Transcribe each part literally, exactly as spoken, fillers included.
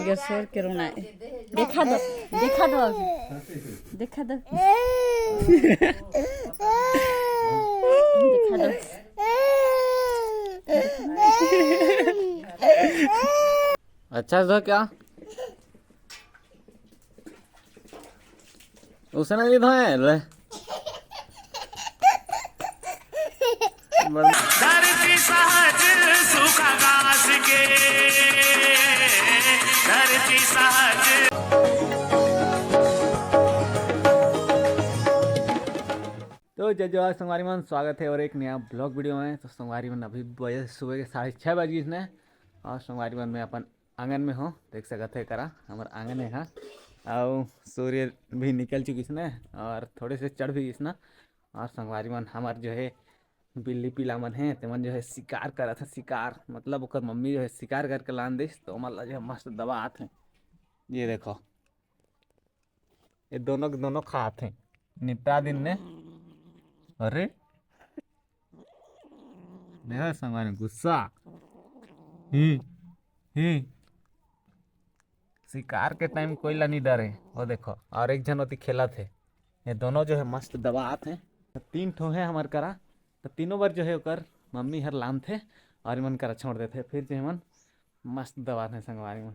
ये शोर के रोना है। देखा दो, देखा दो अभी, देखा दो, देखा दो। अच्छा था क्या? उसने नहीं धोए ले। धरती सहज सुख घास के, धरती सहज। तो जय जोहार संगवारी मन, स्वागत है और एक नया ब्लॉग वीडियो में। तो संगवारी मन, अभी बजे सुबह के साढ़े छः बज गइस ने, और संगवारी मन, मैं अपन आंगन में हो, देख सकत हे करा, हमर आंगन हे हा। अउ सूर्य भी निकल चुकिस ने, और थोड़े से चढ़ भी गिस ना। और संगवारी मन, हमर जो है बिल्ली पिला मन हे, तेमन जो है शिकार करत हे, शिकार, मतलब ओकर मम्मी जो है शिकार करके लान दिस, तो ओमन ला जो है मस्त दबात हे। ये देखो, ये दोनों के दोनों खात हे, निपटा दिन ने। अरे, देखो संगवारी, गुस्सा। ही, ही। शिकार के टाइम कोई ला नहीं डरे। वो देखो, और एक झन ओती खेलत हे। ये दोनों जो है मस्त दबात हे। तीन ठो हे हमर करा, तो तीनों बार जो है ओकर मम्मी हर लानथे और एमन करा छोड़ देथे। फिर जो एमन मस्त दबात हे संगवारी मन।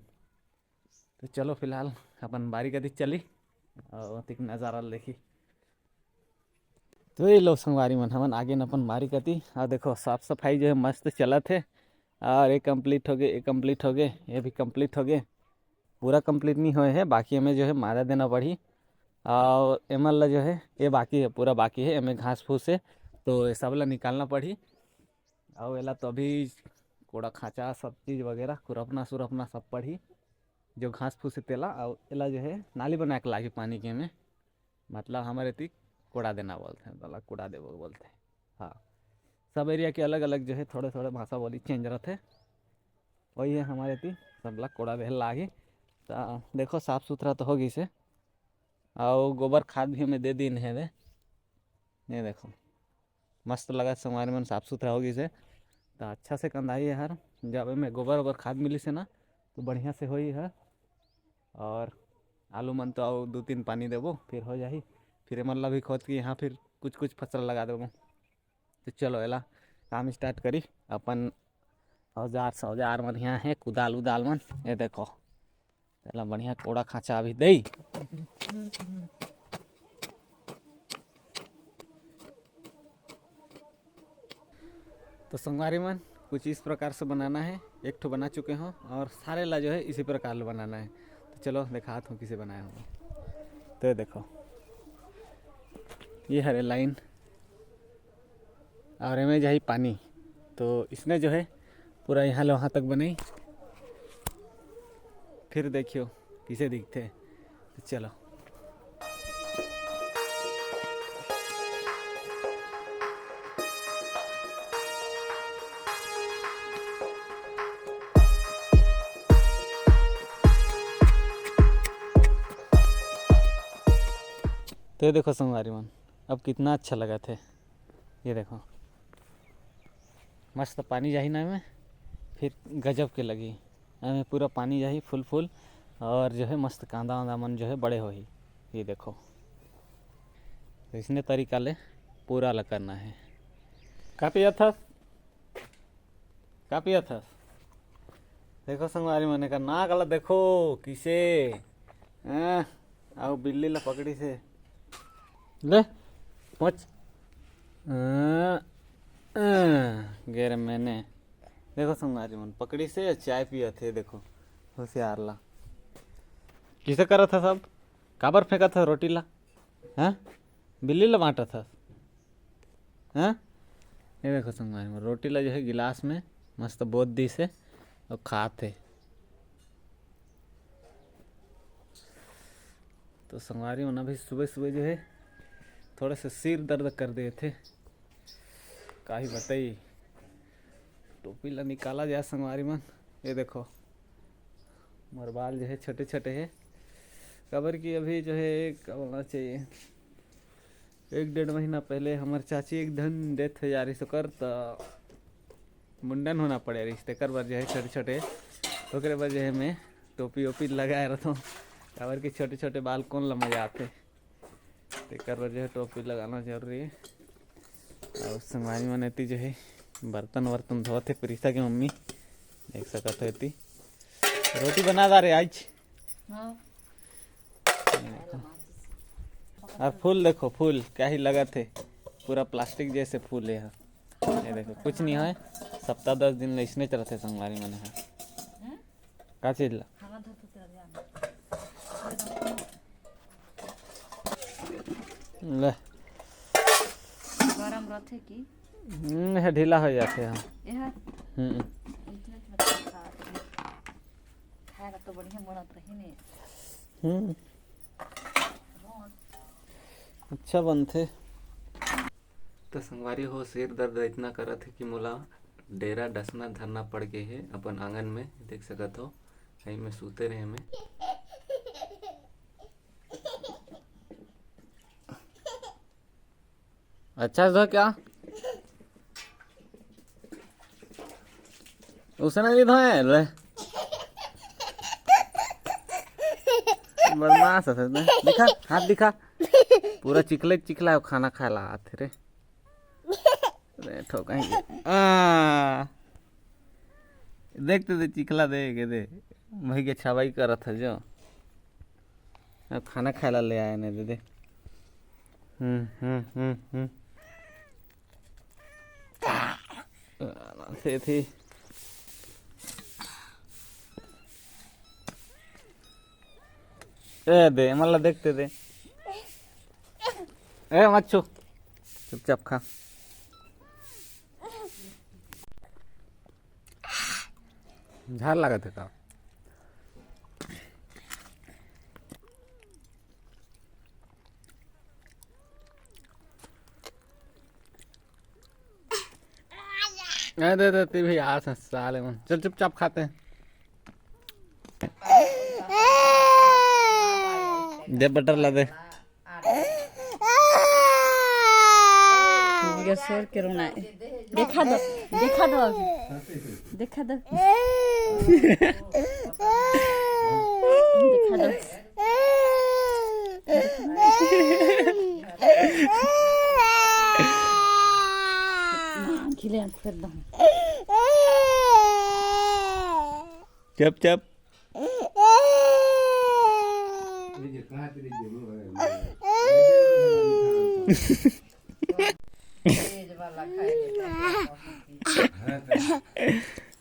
तो चलो फिलहाल अपन बारी कती चली और ओतिक नज़ारा देखी। तो ये लो संगवारी मन, हमन आगे न अपन बारी कती। और देखो, साफ सफाई जो है मस्त चलत हे। और ये कंप्लीट हो गए, ये कंप्लीट हो गए, ये भी कंप्लीट हो गए। पूरा कंप्लीट नहीं होए हे, बाकी हमें जो है मादा देना पड़ही। और एमन ला जो है, ये बाकी है, पूरा बाकी है, एमे घास फूस है, तो ये सब ला निकालना पड़ही। और एला तो अभी कोड़ा खांचा, सब चीज़ वगैरह, खुरपना सुरपना सब पड़ही, जो घास फूस है तेला। और एला जो है नाली बना के लागे पानी के में, मतलब हमर एती कोड़ा देना बोलथे, तला कोड़ा देबो बोलथे। हाँ, सब एरिया के अलग अलग जो है थोड़े थोड़े भाषा बोली चेंज रहथे। वही है हमर एती, सबला कोड़ा देहे लागी। तो देखो, साफ सुथरा तो हो गइसे, अउ गोबर खाद भी हमें दे दिन है दे। ये देखो, मस्त लगत संगवारी मन, साफ सुथरा हो गइसे। तो अच्छा से कंदाई है हर, जब एमे गोबर ओबर खाद मिलिस है ना, तो बढ़िया से होई है। और आलू मन तो अउ दू तीन पानी देबो, फिर हो जाही। फिर एमन ला भी खोद के यहाँ फिर कुछ कुछ फसल लगा देबो। तो चलो, एला काम स्टार्ट करी। अपन औजार सौजार मन यहाँ है, कुदाल उदाल मन। ये देखो, एला बढ़िया कोड़ा खांचा अभी दई। तो संगवारी मन, कुछ इस प्रकार से बनाना है। एक ठो बना चुके हों और सारे ला जो है इसी प्रकार ले बनाना है। तो चलो, दिखात हों किसे बनाए हों। तो ये देखो, ये हरे लाइन और एमे जाही पानी। तो इसने जो है पूरा यहाँ ले वहाँ तक बनाई। फिर देखियो किसे दिखथे। तो चलो। तो ये देखो संगवारी मन, अब कितना अच्छा लगत हे। ये देखो, मस्त पानी जाही ना एमे, फिर गजब के लगही। एमे पूरा पानी जाही फुल फुल, और जो है मस्त कांदा वांदा मन जो है बड़े होही। ये देखो, तो इसने तरीका ले पूरा ला करना है। का पियत हस? का पियत हस? देखो संगवारी मन, एकर नाक ला देखो किसे, हैं? अउ बिल्ली ला पकड़िसे। ले, पहुँच। अं, अं, गे रे मैना। देखो संगवारी मन, पकड़िसे, चाय पियत हे, देखो, होशियार ला। किसे करत हस सब? काबर फेंकत हस रोटी ला? हैं? बिल्ली ला बांटत हस? हैं? ये देखो संगवारी मन, रोटी ला जो है गिलास में मस्त बोत दिस हे अउ खात हे। तो संगवारी मन, अभी सुबह सुबह जो है थोड़ा सा सिर दर्द कर देथे, काही बताई। टोपी ला निकाला जाए संगवारी मन। ये देखो, मोर बाल जो है छोटे छोटे हे, काबर कि अभी जो है, का बोलना चाहिए, एक डेढ़ महीना पहले हमर चाची एक धन death हो जा रही सकर, त मुंडन होना पड़े रहिस, तेकर बर जो है छोटे छोटे, ओकरे बर जो है मैं टोपी ओपी लगाए रहथों, काबर कि छोटे छोटे बाल कोन ला मजा आथे, तेकर बर जो है टोपी लगाना जरूरी है। और संगवारी मन एती जो है बर्तन वर्तन धोत हे प्रीता के मम्मी, देख सकत हो एती रोटी बना डारे आज। हाँ। और फूल देखो, फूल क्या ही लगत हे, पूरा प्लास्टिक जैसे फूल हे। ये देखो, कुछ नहीं होय, सप्ताह दस दिन ले इसने चलत हे संगवारी मन ह। का चीज ला? ले। गरम रथे की? हम्म, हे ढीला हो जाथे, हाँ। ये है? हम्म। इतने में तो खा, खाएगा तो बढ़िया बनत रही ने। हम्म। हाँ। अच्छा बनथे। तो संगवारी हो, सिर दर्द इतना करत हे कि मोला डेरा डसना धरना पड़ गे हे अपन आंगन में, देख सकत हो। यही में सूते रहे मैं। अच्छा से धो क्या? उसने नहीं धोए ले। बदमाश है सच में। दिखा, हाथ दिखा। पूरा चिखले चिखला है, खाना खाए ला हाथ रे। अरे ठोकाई। आ। देख तो दे, चिखला दे के दे। वही के छवाई करत है जो। अब खाना खाए ला ले आए ने दे दे। हम्म, हम्म, हम्म, हम्म। से थी। ए दे, मला देखते दे। ए मत छू। चुपचाप खा। झार लागत है का? ए, दे, दे, ती भी आ स-, साले मन। चल, चुपचाप खाते हैं। दे बटर ला दे। ये शेर के रोना है। देखा दो, देखा दो अभी। देखा दो। देखा दो। हाँ, खिले हम फिर दो। चुप, चुप।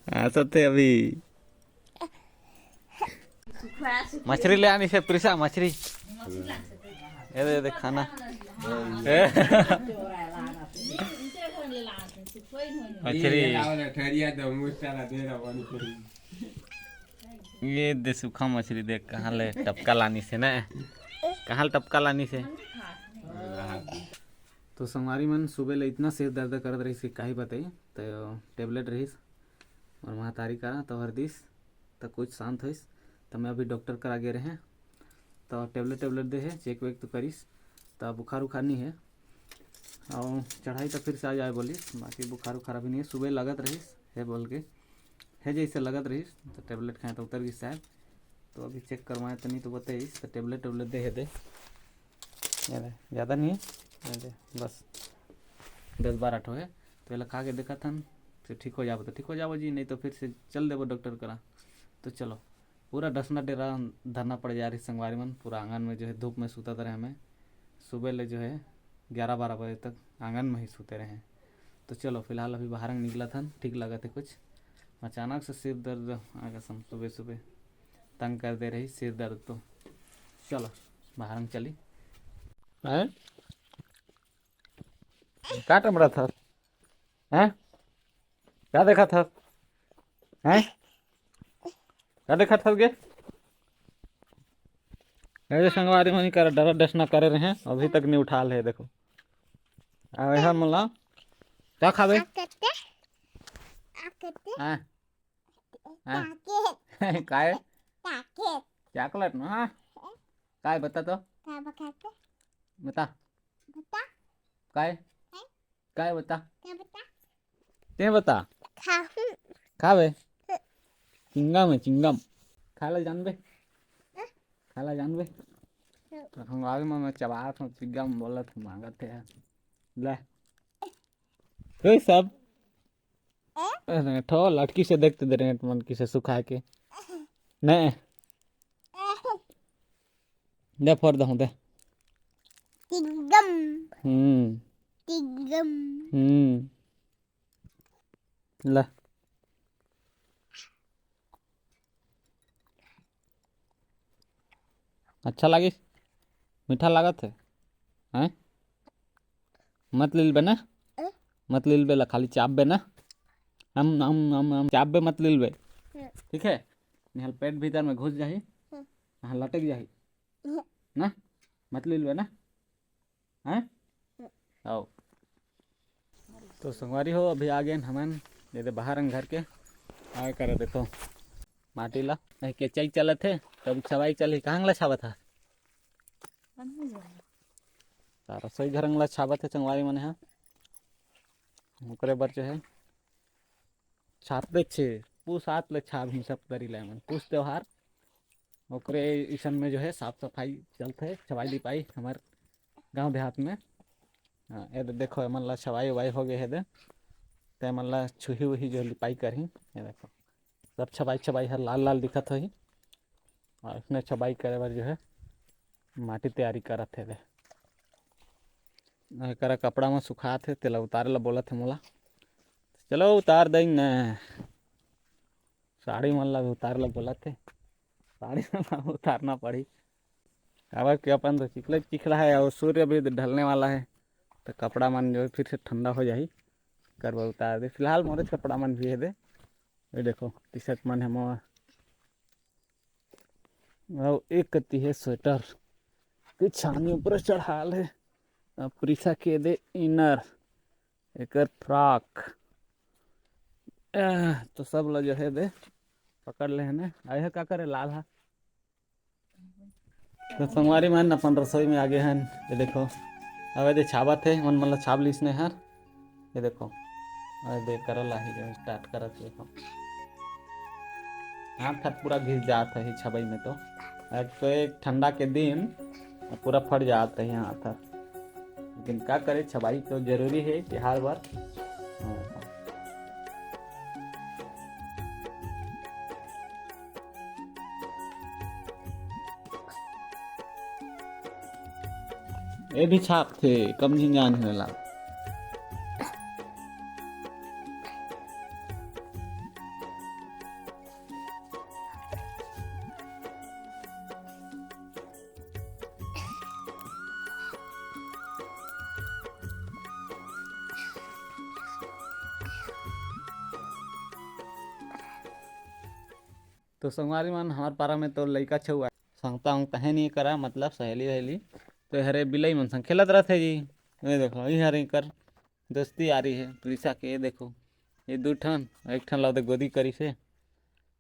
हाँ, सत्य अभी। मछरी ले आनी से प्रिसा, मछरी। ये दे, ये दे खाना। मछरी। ये दे सूखा मछरी देख, कहाँ ले टपका लानी से ना, कहाँ ले टपका लानी से। तो संगवारी मन, सुबह ले इतना सिर दर्द करत रहिस कि काही बताई। तो टेबलेट रहिस और महतारी करा तो हर दिस, तो कुछ शांत होइस। तो मैं अभी डॉक्टर करा गे रहे, तो टेबलेट टेबलेट दे हे, चेक वेक तो करिस, तो बुखार उखार नहीं है। और चढ़ाई तो फिर से आ जाए बोलिस, बाकी बुखार उखार अभी नहीं है। सुबह लगत रहिस है बोल के, है जैसे लगत रहिस, तो टेबलेट खाए तो उतर गई शायद। तो अभी चेक करवाए तो नहीं तो बताइस, तो टेबलेट टेबलेट दे हे दे। ये दे, ज़्यादा नहीं है, ये दे, बस दस बारह ठो है। तो ये खा के देखत हन, फिर ठीक हो जाबो तो ठीक हो जाबो जी, नहीं तो फिर से चल देबो डॉक्टर करा। तो चलो, पूरा डसना डेरा धरना पड़ जा रही संगवारी मन। पूरा आंगन में जो है धूप में सूतत रहे हमें। सुबह ले जो है ग्यारह बारह बजे तक आंगन में ही सूते रहे। तो चलो, फिलहाल अभी बाहर निकलत हन, ठीक लगत है कुछ। अचानक से सिर दर्द आ गया सम-, सुबह सुबह तंग कर दे रही सिर दर्द। तो चलो, बाहर में चली। हैं? का टमड़ा था? हैं? का देखा था? हैं? का देखा था गे? अरे संगवारी मनी कर डरा डसना करे रहे, अभी तक नहीं उठा ले, देखो। आ, यह मला, का खाबे? आप करते? आप करते? हाँ। हाँ। ताके। काय? ताके। चॉकलेट ना, हाँ? काय बता तो? काय बता तो? बता। बता। काय? काय? काय बता? काय बता? ते बता। खाहूं। खाबे? चिंगम हे, चिंगम। खाय ला जानबे? खाय ला जानबे? हम आगे में, में चबात हूँ, चिंगम बोलत हूँ, मांगत हे। ले। तो सब। अरे, ठो लटकी से देखते दे रहे मन किसे सुखा के। नहीं। दे, फोड़ दहूँ, दे। चिंगम। हम्म। चिंगम। हम्म। ले। अच्छा लागिस? मीठा लागत हे? हैं? मत लीलबे ना? अ? मत लीलबे ला, खाली चाबबे ना? हम, हम, हम, हम चाबबे, मत लीलबे। हम्म। ठीक है? निहल पेट भीतर में घुस जाही, हम्म। यहाँ लटक जाही। हम्म। ना? मत लीलबे ना? हैं? आओ। तो संगवारी हो, अभी आ गेन हमन ये दे बाहर अंग घर के। आए करा देखो माटी ला, नहीं केचई चलत हे, तब छवाई चलही। कहाँ ला छाबत हा? तारा सही घर अंग ला छाबत हे संगवारी मन हा। ओकरे बर जो है छापबे छे, पूस आत ले छाबही सब तरी ले मन। पूस त्योहार, ओकरे इसन में जो है साफ सफाई चलथे, छवाई लिपाई हमर गांव देहात में। हाँ, ये दे देखो, एमन ला छवाई उवाई हो गए हे दे, ते मन ला छुही उही जो लिपाई करही। ये देखो, सब छवाई छवाई हर लाल लाल दिखत होही, और इसने छवाई करे बर जो है माटी तैयारी करत हे दे। एकरा कपड़ा में सुखात हे, तेला उतारे ला बोलत हे मोला। चलो उतार देंगे न। साड़ी मन ला भी उतारे ला बोलत हे। साड़ी मन ला उतारना पड़ी। काबर कि अपन तो चिखला चिखला है और सूर्य भी ढलने वाला है, तो कपड़ा मन जो फिर से ठंडा हो जाही। करबा उतार दे। फिलहाल मोरे कपड़ा मन भी है दे। ये देखो, टी शर्ट मन है मोर। अउ एक कति हे स्वेटर के छानी ऊपर चढ़ाल हे। अ, प्रिसा के दे इनर, एकर फ्रॉक। अ, तो सब ल जो हे दे पकड़ ले हने। अउ एह का करे लाल हा। तो संगवारी मन अपन रसोई में आगे हन। ये देखो, अब ये दे छाबत हे, मन मन ल छाब लिस ने हर। ये देखो, अरे दे करल आही जो start करत हे, देखो। हाथ हर पूरा घिस जात हे छबई में तो। अब तो एक ठंडा के दिन पूरा फट जात हे हाथ हर। लेकिन का करे, छबाई तो जरूरी हे त्योहार बर। ये भी छाप थे, कम झिन जान हे ला। तो संगवारी मन, हमार पारा में तो लइका छउआ, संगता उंगता हे नहीं करा, मतलब सहेली वहेली, तो हरे बिलई मन संग खेलत रहथे जी। ये देखो, ये हरे कर दोस्ती आ रही है प्रिसा के। ये देखो, ये दू ठन, एक ठन ला ओदे गोदी करी से,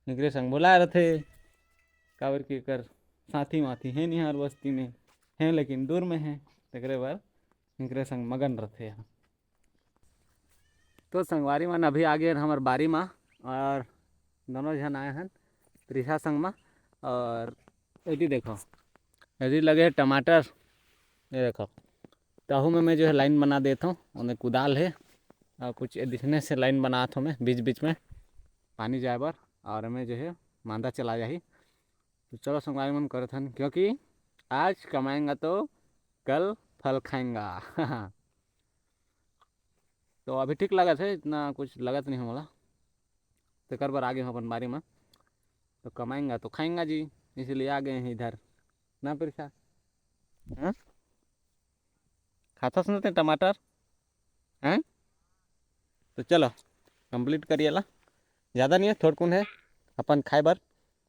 एकरे संग बोला रथे, काबर कि एकर साथी माथी हे निहार बस्ती में, हे लेकिन दूर में हे, तेकरे बर एकरे संग मगन रथे। तो संगवारी मन अभी आ गए हमर बारी मा, और दोनों झन आए हन प्रिसा संग मा, और एती देखो, एती लगे हे टमाटर, ये देखो, ताहू में मैं जो है लाइन बना देत हूँ, ओने कुदाल है और कुछ ए दिखने से लाइन बनात हूँ मैं बीच बीच में पानी जाए बर, और मैं जो है मांदा चला जाही। तो चलो संगवारी मन करत हन, क्योंकि आज कमाएंगा तो कल फल खाएंगा। तो अभी ठीक लगत है, इतना कुछ लगत नहीं मोला, तेकर बर आगे हूँ अपन बारी में। तो कमाएंगा तो खाएंगा जी, इसलिए आ गए हैं इधर ना प्रिसा। हाँ, खाथस न ते टमाटर, हैं? तो चलो कंप्लीट करिए ला, ज़्यादा नहीं है, थोड़कुन है अपन खाए बर।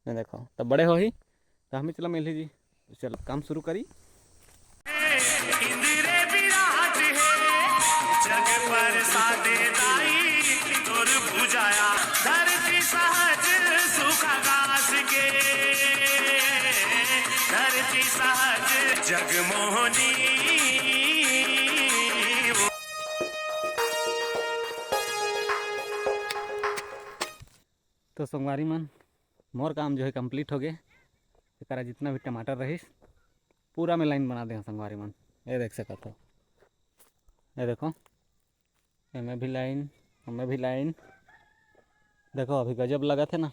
ये देखो, तब बड़े होही तो हमें चला मिलही जी। तो चलो काम शुरू करी। इंदिरे विराज हे जग पर सादे दाई, तोर पूजाया धरती सहज सुख आकाश के। धरती सहज जगमोहनी। तो संगवारी मन, मोर काम जो है complete हो गए। एकरा जितना भी टमाटर रहिस, पूरा में लाइन बना दे संगवारी मन। ये देख सकत हो, ये देखो, एमे भी लाइन, एमे भी लाइन। देखो, अभी गजब लगत है ना।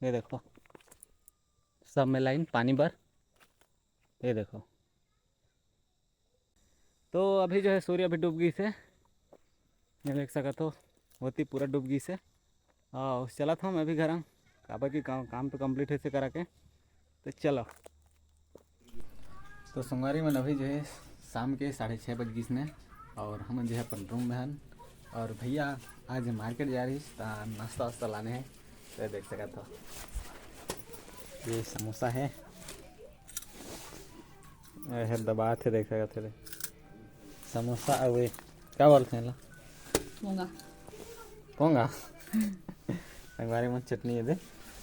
ये देखो, सब में लाइन पानी बर। ये देखो, तो अभी जो है सूर्य भी डूब गई से, ये देख सकत हो, ओती पूरा डूब गई से। और चलत हूँ मैं भी घर, काबर की काम, काम तो complete है से करा के। तो चलो, तो संगवारी मन, अभी जो है शाम के साढ़े छः बज गिस ने, और हमन जो है अपन रूम में हन। और भैया आज मार्केट जा रही, त नाश्ता वास्ता लाने हैं, तो देख सकत हो, ये समोसा है, ये दबात है, देख सकत हो, समोसा। अउ ये का बोलते हैं ला? पोंगा। पोंगा। संगवारी मन, चटनी ये दे।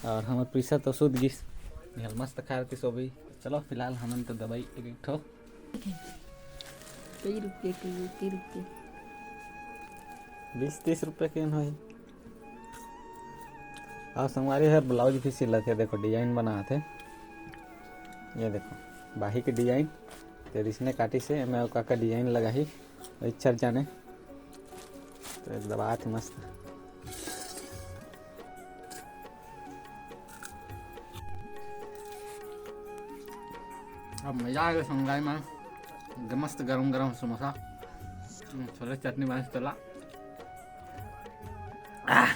और हमर प्रीसा तो सुत गिस, निहल मस्त खा रही सोबी। चलो फिलहाल हमन तो दवाई एक एक ठो। कई रुपये के, कई रुपये? बीस तीस रुपये के होही। और संगवारी हर ब्लाउज भी सिलत है, देखो डिजाइन बनात है। ये देखो बाही के डिजाइन, तो इसने काटी से मैं का का डिजाइन लगाही, इच्छा जाने। तो दबात है मस्त। अब मजा आ गया संगवारी में, एकदम मस्त गरम गरम समोसा, हम्म, छोले चटनी बने चला। आह।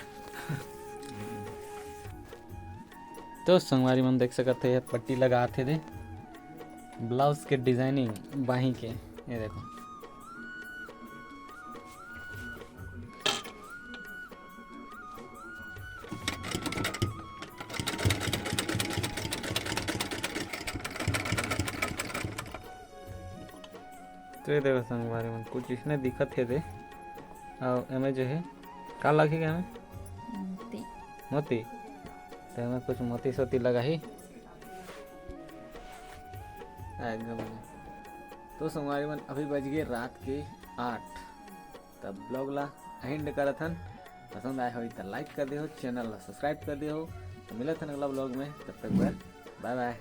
तो संगवारी मन देख सकत है, पट्टी लगात है दे ब्लाउज के डिजाइनिंग बाही के, ये देखो। तो ये देखो संगवारी मन, कुछ इसने दिखत है दे। और एमे जो है, का लगे एमे? मोती। मोती। तो एमे कुछ मोती सोती लगाही। एकदम। तो संगवारी मन, अभी बज गए रात के आठ। तब ब्लॉग ला एंड करत हन। पसंद आए होई त लाइक कर देहो, चैनल ला सब्सक्राइब कर देहो। तो मिलत हन अगला ब्लॉग में, तब तक बाय बाय।